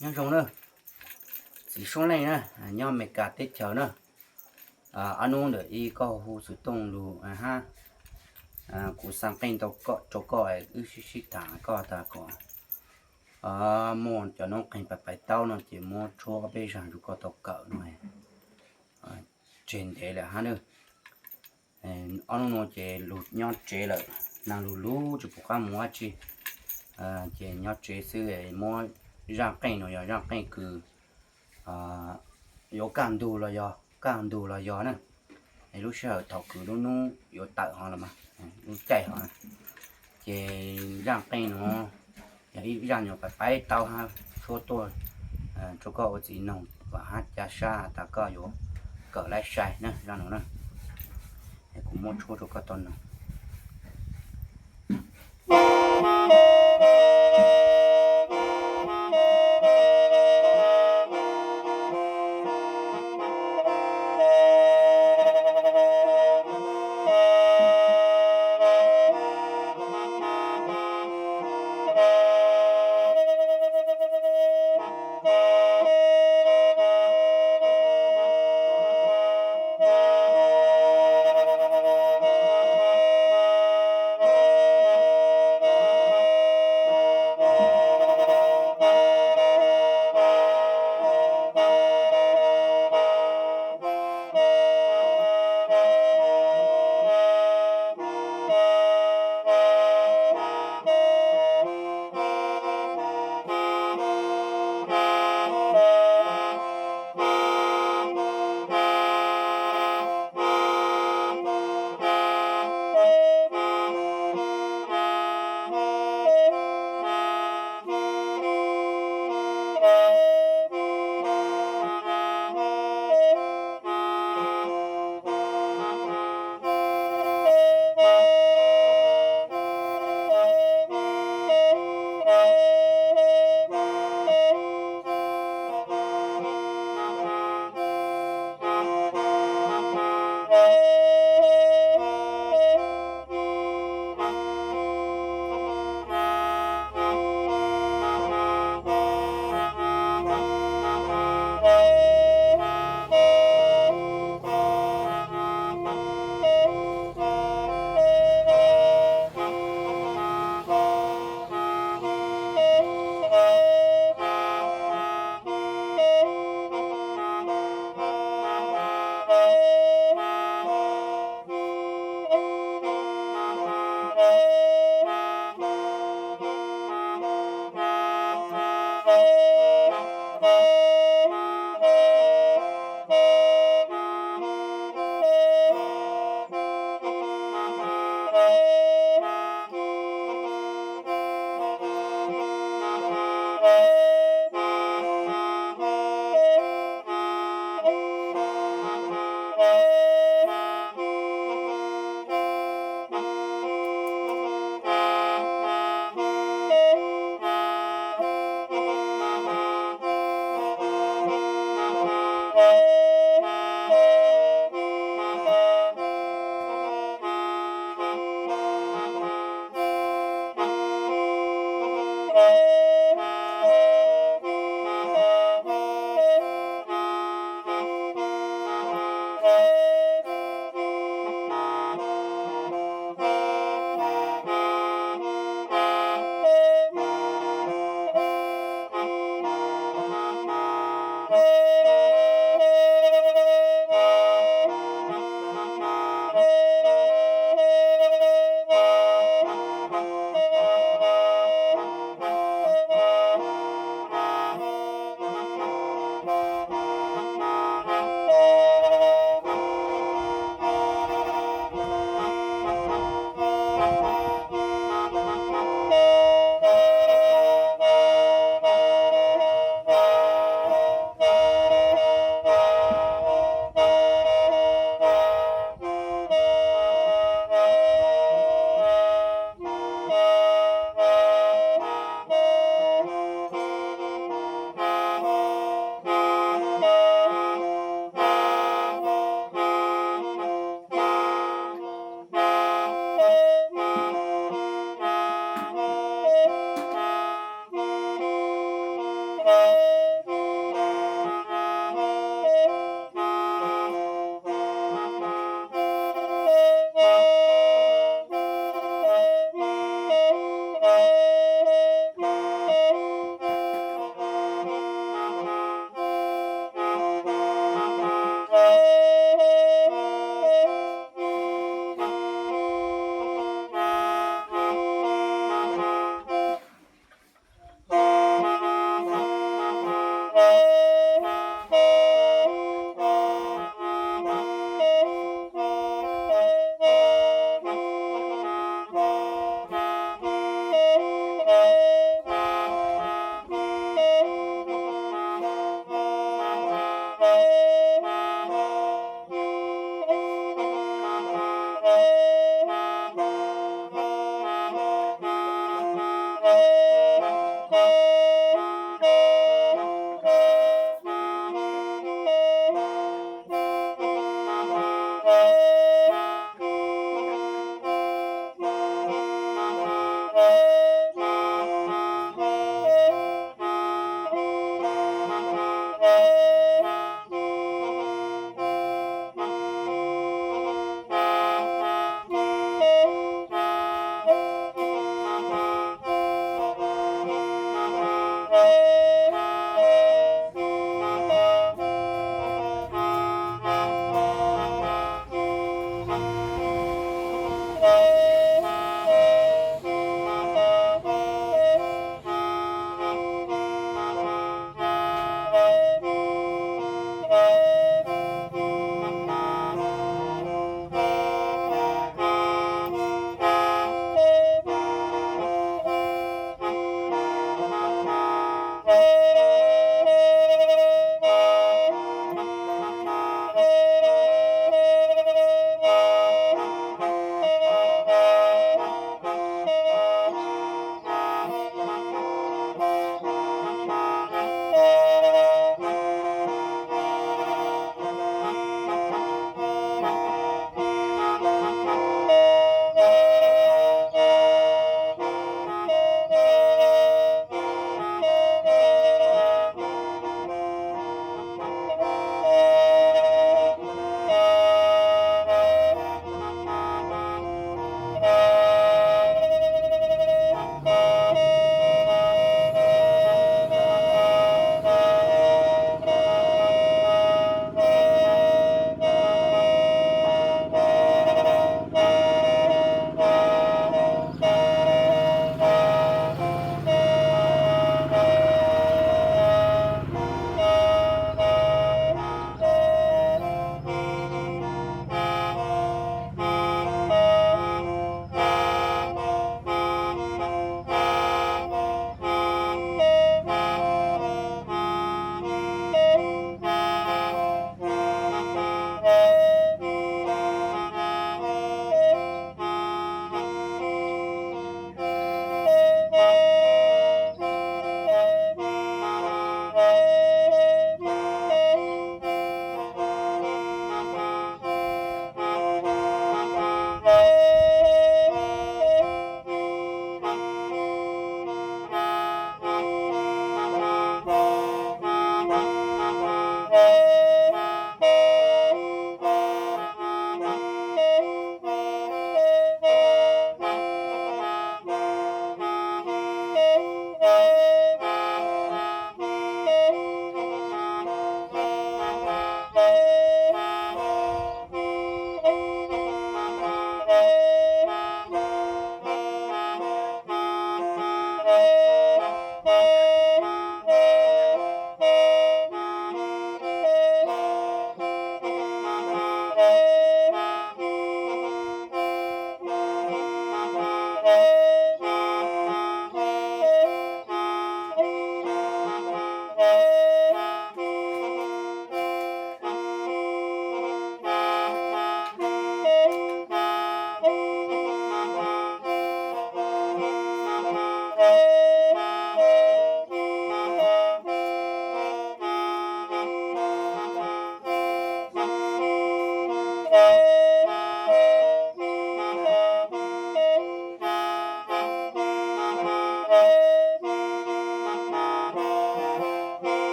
Nyob zoo na, txiv Suab Leej na, nyob Amelikas teb chaws na. Ob hnub ntawm ib koj hu xov tooj lug hab, kuv xa qeej rau koj, wb sib sib tham, koj tas kom muaj cov noob qeeg pais pais taub no ces muab tshuab ob peb zag rau koj tau kawm no, tseg ntev lawm hab na. Ob hnub no ces lug nyob tsev lawm, naag lug lug tsis pum qab mus dab tsi, ces nyob tsev xwb. Muab zaaj qeej no yog zaaj qeej kws yuav kaj ntug los yog, kaj ntug los yog na, lub sij hawm thaum kws lub hnub yuav tawm hov los mas, lub caij hov, ces zaaj qeej no yog ib zaaj nyuam pais pais taub hab tshuab tuaj rau koj ua txiv noog vam hab ca sab has tas koj yuav kawm laib sai na, zaaj no na. Kuv muab tshuab rau koj tau noog.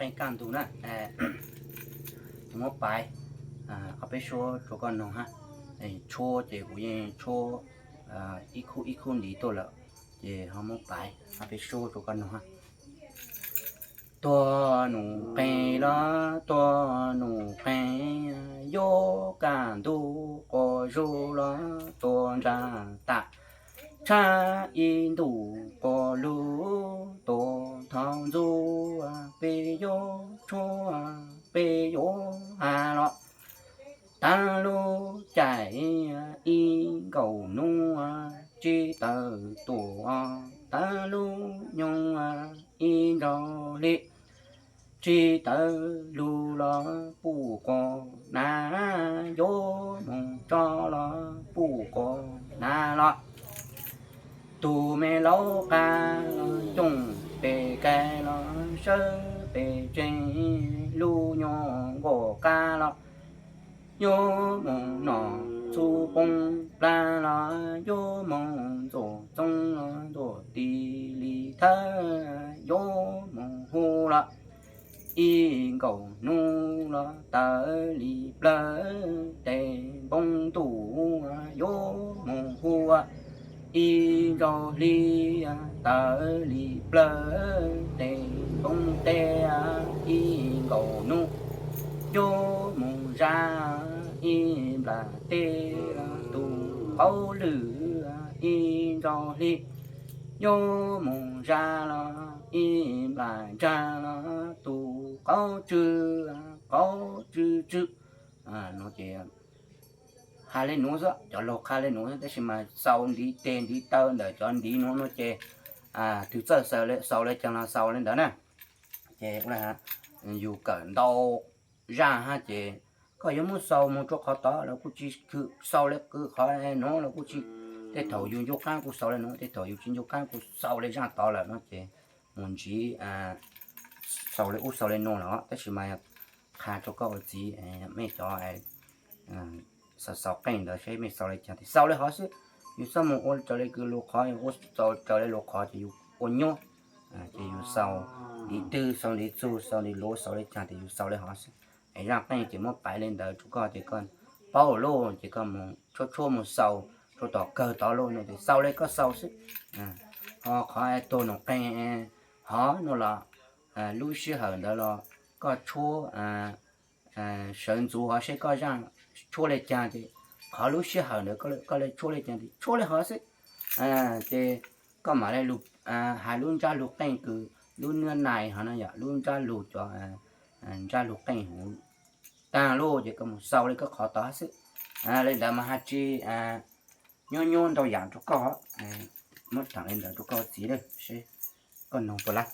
qeej kaj ntug na, muab paiv ob peb suab rau koj noog hab. Tshuab ces kuv yeej tshuab ib khub ib khub ntiv tuaj lawm, ces ho muab paiv ob peb suab rau koj noog hab. Tuag num qeeg los tuag num qeeg, yuav kaj ntug quas zug los tuag ntsag tam, tshab ib ntus quas lug tuag thov ntxuv, peb yuav tshuab peb yuav has los taag lub caij ib nkaus nub, tsi tawm tuam taag lub nyoog ib ntsag hli, tsi tawm lug los puj quas nav, yuav moog tso los puj quas nav los. Tug me laub qab los cooj pes kais los sawb pes tseeg, lub nyuag nkuaj qab los yuav moog nom txhub poob plag los yuav moog ntxuam txoob los ntxuam tis li thawb, yuav moog hu los ib nkaus nub los tawv li plawg, tes npoo ntuj yuav moog hu ib ntsag hli, tawv li plawg tes npoo teb, ib nkaus nub yuav moog zag ib nplas teb, tus qaub lwj ib ntsag hli yuav moog zag los ib nplas ntsag los tus qaub tsw, qaub tsw tsw. No ces has le nuav xwb, cov laug qha le nuav xwb, tab sis mas xaus ntiv teg ntiv taw ntawm cov ntiv nuav no ces tug txawj xaus le caag los xaus le ntawd na. Ces yus kawm ntau zaj hab ces koj yuav muab xaus moog rua qhov tod los kuj tsi kws, xaus le kws qhov nuav los kuj tsi, tej thaum yus ncu qaab kuj xaus le nuav, tej thaum yus tsi ncu qaab kuj xaus le zaj tod lawm no ces mus ntsiv xaus le ub xaus le nuav lawm. Tab sis mas qha rua koj ua txiv, mej cov xaus xaus qeej ntawd seb mej xaus le caag tes xaus le hov xwb. Yus txhob mus ua raws le kws lug qhov, ua raws le lug qhov ces yus ua nyuab. Ces yus xaus ntiv twg xaus ntiv txug xaus ntiv luav xaus le caag tes yus xaus le hov xwb. Es zaj qeej ces muab paiv le ntawd rua koj ces koj paub lawm ces koj mus tshuab tshuab mus xaus rua tom kawg tod lawm no ces xaus le koj xaus xwb. Ho qhov tuag num qeeg hov no los lub sij hawm ntawd los koj tshuab sawv ntxuv hov seb koj zaj tshuab le caag ces qhov lub sij hawm ntawd koj le tshuab le caag ces tshuab le hov xwb. Ces koj mam le lug has lub ntsab lug qeej kws lub nab nais hov no yog lub ntsab lug cov ntsab lug qeej huv taag lawm ces koj mus xaus le koj qhov tod xwb. Le ntawd mas has tsi nyuab nyuab ntau yaam rua koj, muab thaam le ntawd rua koj txiv lawm seb koj noog puas lawm.